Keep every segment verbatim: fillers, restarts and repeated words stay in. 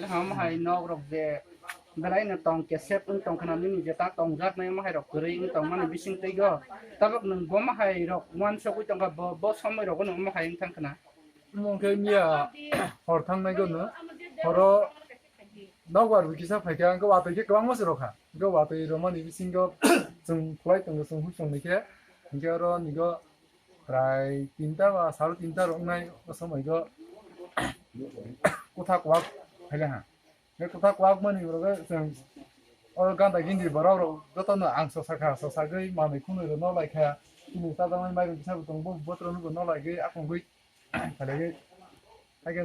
Ham hai nok rok je belai no tong kesep wng tong khna nini je ta tong jak nai omo hai rok kwrwi wng tong mani bising twi go. Tabok nwng bo ma hai rok uansugwi tong kha bo, bo somoi rogo no omo hai wng thang khna. Omo khe miya hor thang nai go no horo nok bar kisa phai kha, hwnkhe watwi khe kwbangma se rok kha. Hwnkhe watwi rw mani bisingo chwng khwlai tongo, chwng huk song ni khe. Hwnkhe oro nigo prai tinta ba saro tinta rok wngnai o somoi go kwthak wak phai lai ha. Hwnkhe kwthak wak mani rok chwng o ganda gindi borok rok joto no ang sosa kha, sosa gwi manwi khunui rw no lai kha. Chini chajaknai mairung kisa bo tongo, bo botrok no bo no lai gwi akung gwi. Khalai, haikhe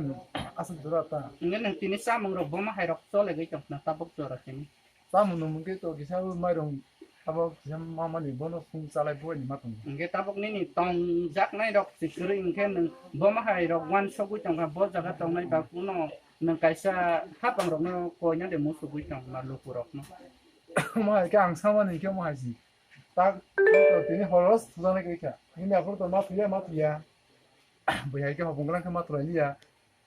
aswk jora ta. Hwnkhe nwng tini chamung rok bo ma hai rok chole gwi tong khna tabok jora tini. Chamung nung hwnkhe to kisa bo mairung abo kisa ma mani bono sung chalai bo ni ma tong. Hwnkhe tabok nini tong jak nai rok si kwrwi hwnkhe nwng bo ma hai rok uansugwi tong kha bo jaga tong nai ba kuno nwng kaisa hapang rok no koi na de musugwi tong ma luku rok no. Ma hai khe ang sa mani khe ma hai si. Tak to tini horo sujaknai kwrwi kha. Nini aphuru to ma thuya, ma thuya. Bwihai khe hopong gwdang khe ma thwlai liya.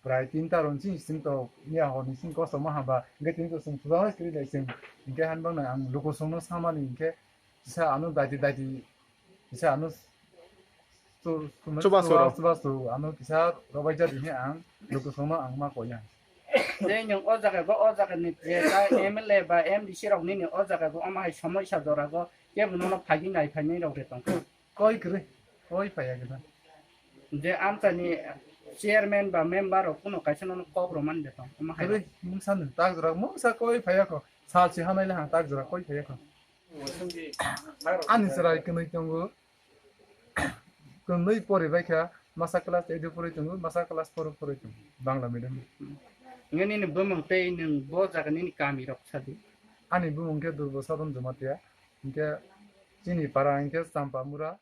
Prai tinta rok ni sing to miya hor ni sing kosto ma hamba. Hwnkhe tini to chwng sujaknai kwrwi lai chwng. Hwnkhe han bang nai ang luku song no sa mani hwnkhe kisa ano daiti daiti kisa ano Chubachu rok. Chubachu, ano kisa robaijak hinwi ang luku songno ang ma koi ya. Je nwng o jaga go, o jaga ni je ta M L A ba M D C rok nini o jaga go, omo hai somoi sa jora go, kebo nono phagi nai phainai rok de tong. Koi kwrwi, koi phaiya kisa. Je amchani chairman ba member rok kuno kaisa nono kok rw man de tong, omo hai. Kwrwi, mungsa nwng tak jora, mungsa koi phaiya kho. Sal si hanai le hang tak jora koi phaiya kho. Ani chwrai kwnwi tongo. Kwnwi pori bai kha, masa class eight o pori tongo, masa class four o pori tongo, Bangla medium. Hwnkhe nini bumung tei nwng bo jaga nini kami rok sadi? Ani bumung khe Durbo Sadon Jamatia, hwnkhe chini para hwnkhe Champamura.